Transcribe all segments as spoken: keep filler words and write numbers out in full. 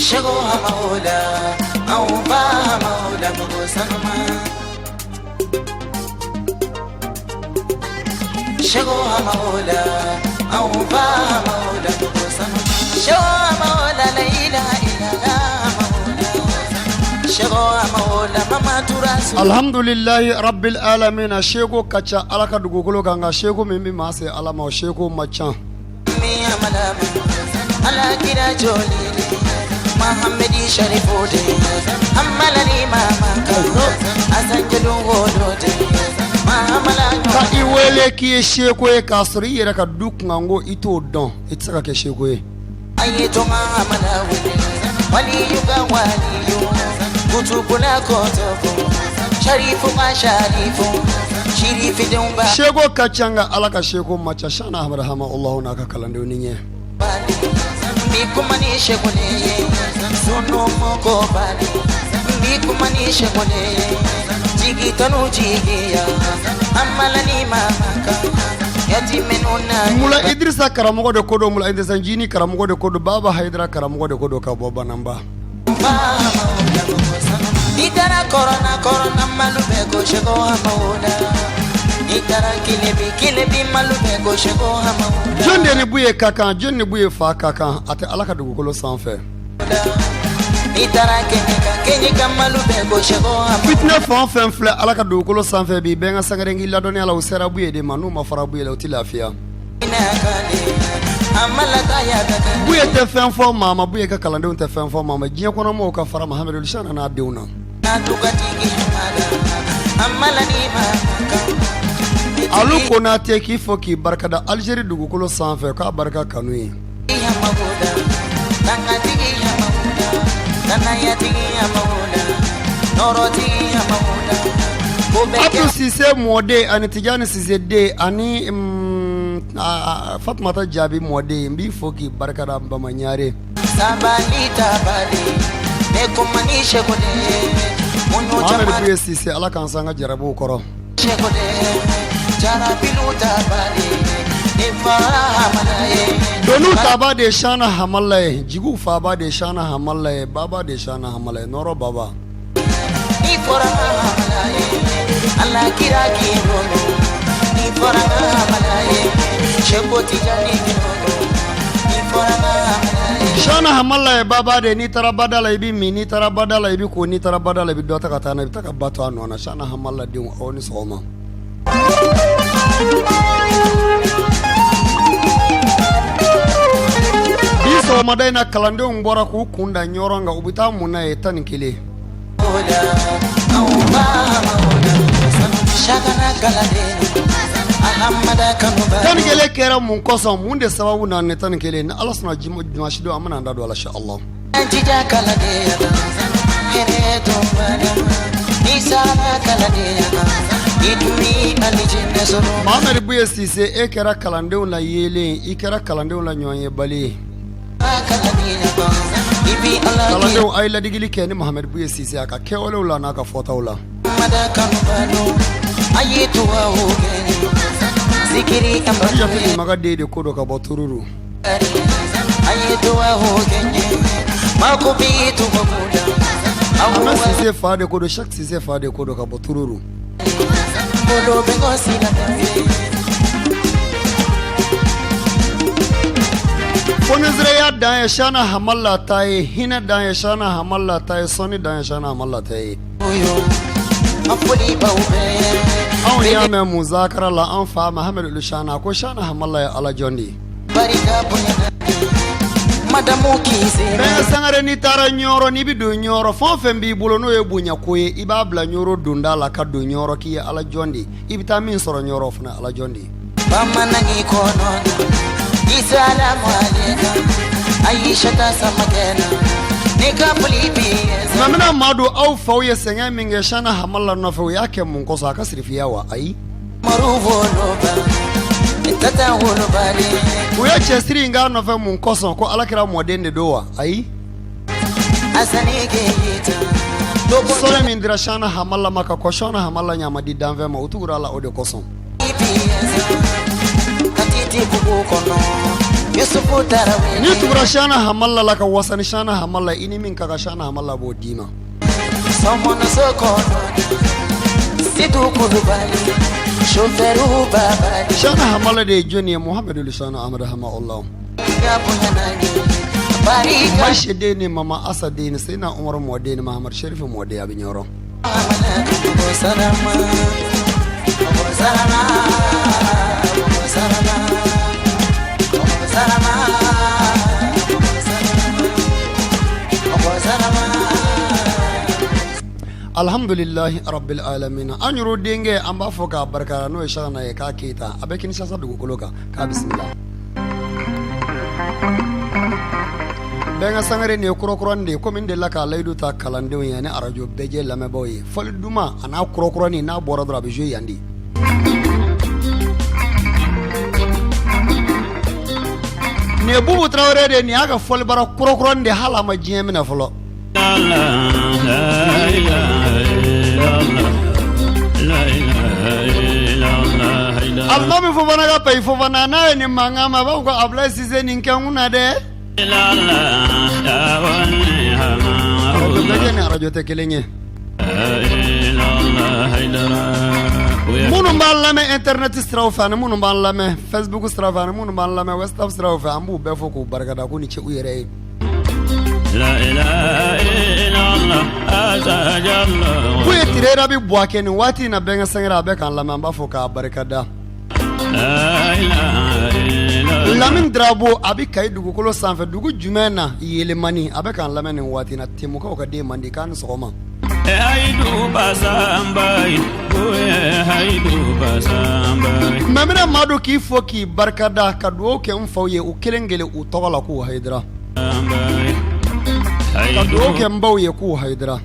Shego Hamaola, Aumba Hamaola, Mugo Sanuma. Shego Hamaola, Aumba Hamaola, Mugo Sanuma. Shego Hamaola, la ilaha illallah, Hamaola. Shego Hamaola, Mama Turasu. Alhamdulillahi Rabbil Alamin. Shego ka ca Ala ka dugukolo kan, nka shego min bi maa se Ala ma, o shego man ca. Ala kira joli, Muhammadi Sharifu de, Amala ni mama ka, Asan Julu Wodo de, Mahamala. Ka i wele k'i ye sheko ye, k'a sɔrɔ i yɛrɛ ka du kunkanko i t'o dɔn, i tɛ se ka kɛ sheko ye. A ye to Mahamala wele, waliyu ka waliyu, kutubula kotoko, Sharifu ka Sharifu, Shirifi denw ba. Sheko ka ca, nka Ala ka sheko man ca. Shana Ahmad Hama, Allahu n'a ka kalandenw ni ɲɛ. Bi kuma ni sheko ne ye, sunu moko bali. Bi kuma ni sheko ne ye, jigi tanu jigiya, Amala ni mama ka, yatimenu na. Mula Idrisa karamɔgɔ de ko don, Mula Idrisa Jini karamɔgɔ de ko don, Baba Haidara karamɔgɔ de ko don, ka bɔ Banamba. N'i taara kɔrɔna, kɔrɔna malu bɛ ko Sheko Hamaola. N'i taara Kilebi, Kilebi malu bɛ ko Sheko Hamaola. Jɔn de ni bu ye ka kan, jɔn ni bu ye fa ka kan, a tɛ Ala ka dugukolo sanfɛ. N'i taara Kɛɲɛka, Kɛɲɛka malu bɛ ko Sheko Hamaola. Fitinɛ fan o fɛn filɛ Ala ka dugukolo sanfɛ bi, bɛɛ ka sangare k'i ladɔnniya la, u sera bu ye de ma, n'u ma fara bu ye la, u tɛ lafiya. Buye tɛ fɛn fɔ maa ma, Buye ka kalandenw tɛ fɛn fɔ maa ma, diɲɛ kɔnɔ mɔgɔw ka fara Mahamadu Shana n'a denw na. Alu Konate k'i fo k'i barikada Algérie dugukolo sanfɛ, k'a barika kanu ye. Abdou Cissé mɔden ani Tijani Cissé den ani, mm, a, a, Fatumata Jaabi mɔden, n b'i fo k'i barikada Bamaɲare. Sabali tabali, ne ko mani sheko de, Mohamed Buye Cissé, Ala k'an sanga jarabiw kɔrɔ. Donu taba de Shana Hamala ye, jigu faba de Shana Hamala ye, baba de Shana Hamala ye, nɔrɔ baba. Shana Hamala ye baba de, n'i taara bada la, i bɛ min, n'i taara bada la, i bɛ ko, n'i taara bada la, i bɛ dɔ ta ka taa na, i bɛ taa ka ba to a nɔ na. Shana Hamala denw, aw ni sɔgɔma. Bi sɔgɔmada in na, kalandenw bɔra k'u kunda ɲɔrɔ kan, u bɛ taa mun na ye? Tan ni kelen. Tan ni kelen kɛra mun kosɔn? Mun de sababu na ni tan ni kelen? Ni Ala sɔnna, juma, dimanche don, an bɛna an da don a la, inshallah. Mahamadu Buye Sise, e kɛra kalandenw la yeelen, i kɛra kalandenw la ɲɔgɔn ye bali ye. Kalandenw, a ye ladegeli kɛ ni Mahamadu Buye Sise, a ka kɛwalew la, n'a ka fɔtaw la. Yafe Maga den de ko don ka bɔ Tururu. Ahmed Sise fa de ko don, Sise fa de ko don ka bɔ Tururu. Fonisire ya dan ye Shana Hamala ta ye, hinɛ dan ye Shana Hamala ta ye, sɔnni dan ye Shana Hamala ta ye. Anw y'a mɛn muzakara la, an fa Mahamadu Ulu Shana ko Shana Hamala ye Ala jɔn de ye. Bɛnkɛ Sangare, n'i taara Ɲɔrɔ, n'i bɛ don Ɲɔrɔ, fɛn o fɛn b'i bolo n'o ye bonya ko ye, i b'a bila Ɲɔrɔ donda la ka don Ɲɔrɔ k'i ye Ala jɔn de ye. I bɛ taa min sɔrɔ Ɲɔrɔ, o fana Ala jɔn de ye. Bamanan kɔnɔ, Isalamu aleka, Ayisata Samakɛna, ne ka foli b'i ye. Mamina Madu, aw faw ye sɛgɛn min kɛ Shana Hamala nɔfɛ, u y'a kɛ mun kosɔn? A ka sirifiya wa? Ayi. U ye cɛsiri in k'a nɔfɛ mun kosɔn? Ko Alakira mɔden de don wa? Ayi. Sɔrɔ min dira Shana Hamala ma ka kɔn Shana Hamala ɲama di danfɛn ma, u tugura a la o de kosɔn. Ni tugura Cheikhna Hamalla la ka wasani Cheikhna Hamalla, i ni min ka kan Cheikhna Hamalla b'o d'i ma. Somono Sokono, Sidu Kulubali, Chauffeur Babali. Cheikhna Hamalla de ye jɔni ye? Muhammadu Lisanu Ahmadu Hama Allah. Barika. Maishe de ni Mama Asa de ni Seyna Umar mɔ de ni Mahamadu Sherifu mɔ de, a bɛ ɲɔrɔ. Alhamdulilahi rabil alamina. An yɛrɛ denkɛ, an b'a fɔ k'a barika, n'o ye Cheikhna ye, k'a Keyita, a bɛ Kinshasa dugukolo kan, k'a bisimila. Bɛnka Sangare, nin ye kurakurani de ye, komi n delila k'a layidu ta kalandenw ye ani arajo bɛɛ jɛ lamɛnbaaw ye. Fɔli duman a n'a kurakurani n'a bɔra dɔrɔn, a bɛ jouer yan de. Nin ye Bubu Tarawele de ye, nin y'a ka fɔlibara kurakurani de ye, hali a ma diɲɛ minɛ fɔlɔ. Alimami Fofana ka payi Fofana, n'a ye nin mankan mɛn, a b'a fɔ ko Ablaye Cissé, nin kɛ n kunna dɛ. Arajo bɛɛ kɛ ni arajo tɛ kelen ye. Minnu b'an lamɛn internet siraw fɛ ani minnu b'an lamɛn Facebook sira fɛ ani minnu b'an lamɛn WhatsApp siraw fɛ, an b'u bɛɛ fo k'u barikada, k'u ni ce u yɛrɛ ye. K'u ye Tirerabi Buwake, nin waati in na, Bɛnka Sangare, a bɛ k'an lamɛn, an b'a fo k'a barikada. Lamini Darabo, a bɛ Kayi dugukolo sanfɛ, dugu jumɛn na? Yelemani, a bɛ k'an lamɛn nin waati in na. Temukaw ka den man di, k'a ni sɔgɔma. Mamina Madu, k'i fo k'i barikada, ka dugawu kɛ n faw ye, u kelen kelen u tɔgɔ la, k'u Hayidara. Ka dugawu kɛ n baw ye, k'u Hayidara.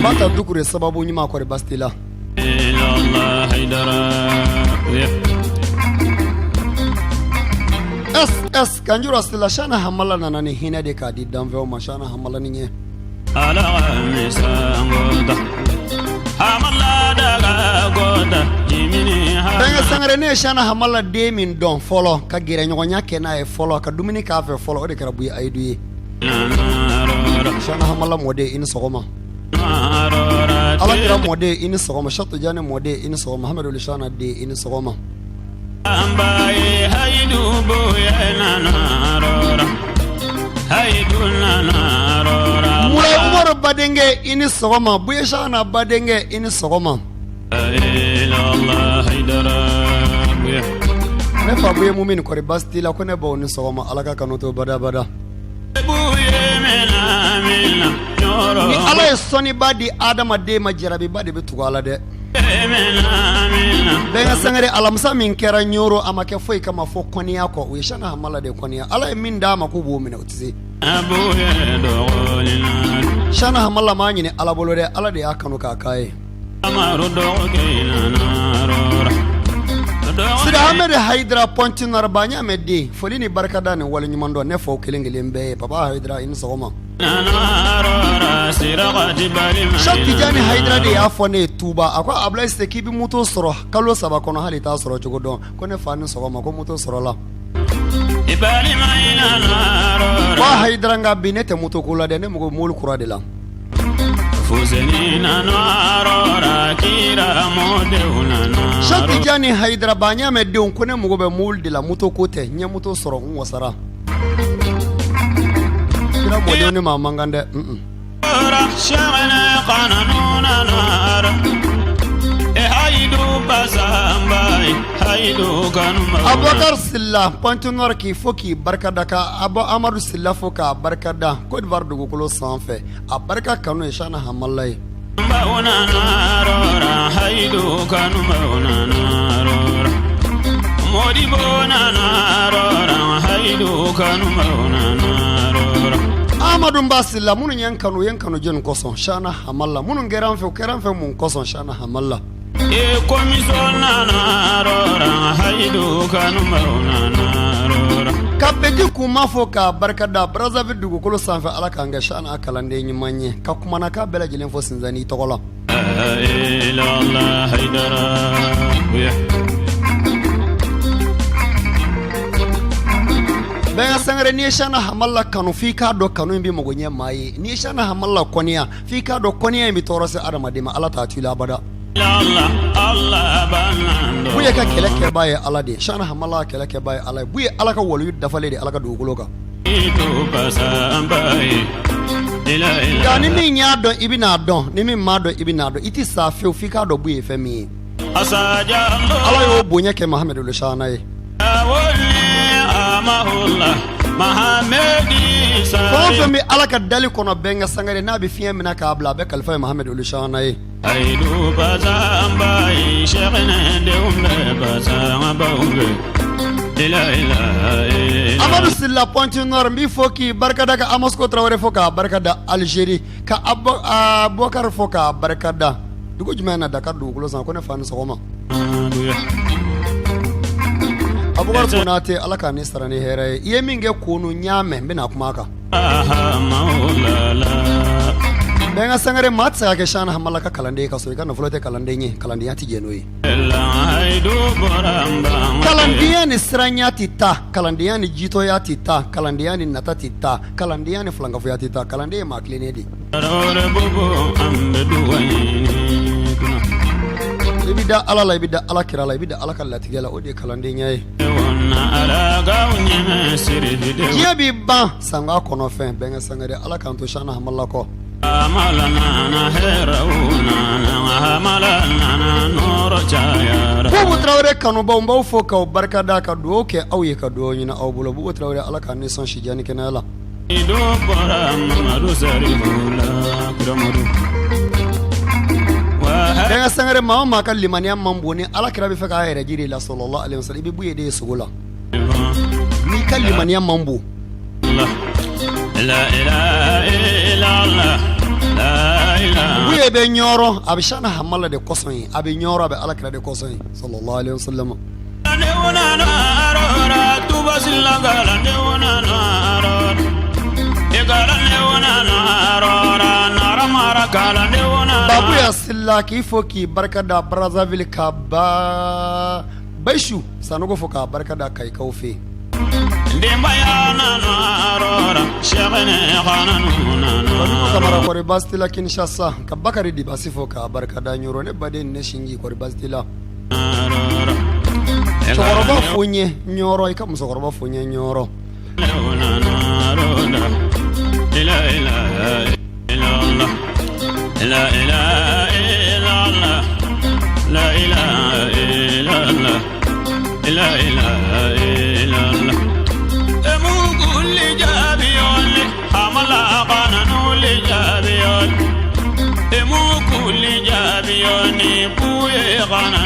Bata Dukure sababu ɲuman, kɔri baasi t'i la? S S Kanjura Sila, Cheikhna Hamala nana ni hinɛ de k'a di danfɛnw ma, Cheikhna Hamala ni ɲɛ. Ala ka misango ta. Hamala daga gota, jimini ha. Bɛnka Sangare, ne ye Cheikhna Hamala den min dɔn fɔlɔ, ka gɛrɛɲɔgɔnya kɛ n'a ye fɔlɔ, ka dumuni k'a fɛ fɔlɔ, o de kɛra Buya Ayidu ye. Cheikhna Hamala mɔden, i ni sɔgɔma. Alakira mɔden, i ni sɔgɔma. Cheikhna Tijani mɔden, i ni sɔgɔma. Hamadu Lisana den, i ni sɔgɔma. Mura Umaru badenkɛ, i ni sɔgɔma. Buya Cheikhna badenkɛ, i ni sɔgɔma. Ne fa Buya Mumini, kɔri baasi t'i la? Ko ne baw ni sɔgɔma, Ala ka kanu to badabada. Ni Ala ye sɔnniba di adamaden ma, jarabiba de bɛ tugu a la dɛ. Bɛnka Sangare, alamisa min kɛra Ɲoro, a ma kɛ foyi kama fo kɔniya kɔ. U ye Cheikhna Hamala de kɔniya. Ala ye min d'a ma, k'u b'o minɛ, u tɛ se. Cheikhna Hamala m'a ɲini Ala bolo dɛ, Ala de y'a kanu k'a k'a ye. Sidi Ahmed Hayidara Pointe-Noire, ba ɲaamɛ den, foli ni barikada ni waleɲumandɔn, ne faw kelen kelen bɛɛ ye. Papa Hayidara, i ni sɔgɔma. Cheikhna Tijani Hayidara de y'a fɔ ne ye Touba, a ko, Ablaye Cissé, k'i bɛ moto sɔrɔ kalo saba kɔnɔ, hali i t'a sɔrɔ cogo dɔn. Ko ne fa ni sɔgɔma, ko moto sɔrɔla. Ko Hayidara, nka bi ne tɛ moto ko la dɛ, ne mago bɛ mobili kura de la. Fuseni nana rora, kira mode unana. Cheikhna Tijani Hayidara, ba ɲaamɛ denw, ko ne mago bɛ mobili de la, moto ko tɛ, n ye moto sɔrɔ, n wasara. Kira mɔdenw ni maa man kan dɛ. Abubakar Silla, Pointe-Noire, k'i fo k'i barikada, ka Abu Amadu Silla fo k'a barikada, Côte d'Ivoire dugukolo sanfɛ. A barika kanu ye Cheikhna Hamala ye. Mbaunana rora, haidu kanu mbaunana rora. Modibo nana rora, haidu kanu mbaunana rora. Amadu Mba Silla, minnu ye n kanu, u ye n kanu jɔni kosɔn? Cheikhna Hamala. Minnu kɛra n fɛ, u kɛra n fɛ mun kosɔn? Cheikhna Hamala. E komisɔn nana rora, haidu kanu mbaunana rora. Ka Petit Kuma fo k'a barikada, Brazzaville dugukolo sanfɛ, Ala k'an kɛ Cheikhna kalanden ɲuman ye. Ka kumana k'a bɛɛ lajɛlen fo Sinzani tɔgɔ la. La ilaha illallah, Haidara, yeah. Bɛŋa sangare, n'i ye Cheikhna Hamala kanu, f'i k'a dɔn kanu in bi mago ɲɛ maa ye. N'i ye Cheikhna Hamala kɔniya, f'i k'a dɔn kɔniya in bi tɔɔrɔ se adamaden ma. Ala t'a to i la abada. Buye ka kɛlɛ kɛbaa ye Ala de ye. Cheikhna Hamala kɛlɛ kɛbaa ye Ala ye. Buye Ala ka waliyu dafalen de Ala ka dugukolo kan. Nka ni min y'a dɔn, i bɛn'a dɔn. Ni min m'a dɔn, i bɛn'a dɔn. I tɛ sa fewu f'i k'a dɔn Buye ye fɛn min ye. Ala y'o bonya kɛ Mahamadu Cheikhna ye. Fɛn o fɛn bɛ Ala ka dali kɔnɔ, Bɛŋa sangare, n'a bɛ fiɲɛ minɛ k'a bila, a bɛ kalifa ye Mahamadu Cheikhna ye. Amadu Silla Pointe Noire, n b'i fo k'i barikada, ka Amosiko Tarawele fo k'a barikada, Algérie. Ka Abu-, Abubakar fo k'a barikada. Dugu jumɛn na? Dakar dugukolo san. Ko ne fa ni sɔgɔma. Abubakar Konate, Ala ka ni sara ni hɛrɛ ye. I ye min kɛ kunu, n y'a mɛn, n bɛna kuma a kan. Bɛŋa sangare, maa tɛ se ka kɛ Cheikhna Hamala ka kalanden ye ka sɔrɔ i ka nafolo tɛ kalanden ye. Kalandenya tɛ jɛn n'o ye. Kalandenya ni siranya tɛ taa, kalandenya ni jitɔya tɛ taa, kalandenya ni nata tɛ taa, kalandenya ni filankafoya tɛ taa, kalanden ye maa tilennen de. I bɛ da Ala la, i bɛ da Ala kira la, i bɛ da Ala ka latigɛ la, o de ye kalandenya ye. Diɲɛ b'i ban sanga kɔnɔfɛn, Bɛŋa sangare, Ala k'an to Cheikhna Hamala kɔ. Bubu Tarawele kanubaw, n b'aw fo k'aw barikada, ka dugawu kɛ aw ye, ka dugawu ɲini aw bolo. Bubu Tarawele, Ala k'an ni sɔn si jan ni kɛnɛya la. Bɛŋa sangare, maa o maa ka limaniya man bon, ni Ala kira bɛ fɛ k'a yɛrɛ jira i la, sallallahu alaihi wasallam, i bɛ Buye de ye sogo la. N'i ka limaniya man bon. Buye bɛ Ɲɔrɔ, a bɛ Cheikhna Hamala de kosɔn ye, a bɛ Ɲɔrɔ, a bɛ Ala kira de kosɔn ye, sallallahu alaihi wasallam. Babu ya Silla, k'i fo k'i barikada, Brazzaville ka ba Bayisu Sanogo fo k'a barikada, Kayikaw fɛ. Denbaya nana rɔra, sɛgɛnɛ xana nuna. Bajugu Kamara, kɔri baasi t'i la Kinshasa, ka Bakari Dibasi fo k'a barikada, Ɲɔrɔ ne baden, ne sinji, kɔri baasi t'i la. Cɛkɔrɔba fo n ye Ɲɔrɔ, i ka musokɔrɔba fo n ye Ɲɔrɔ. La ilaha illallah, la ilaha illallah, la ilaha illallah. Emu kulli jaabi yoni, Hamala xana nuli jaabi yoni. Emu kulli jaabi yoni, Buye xana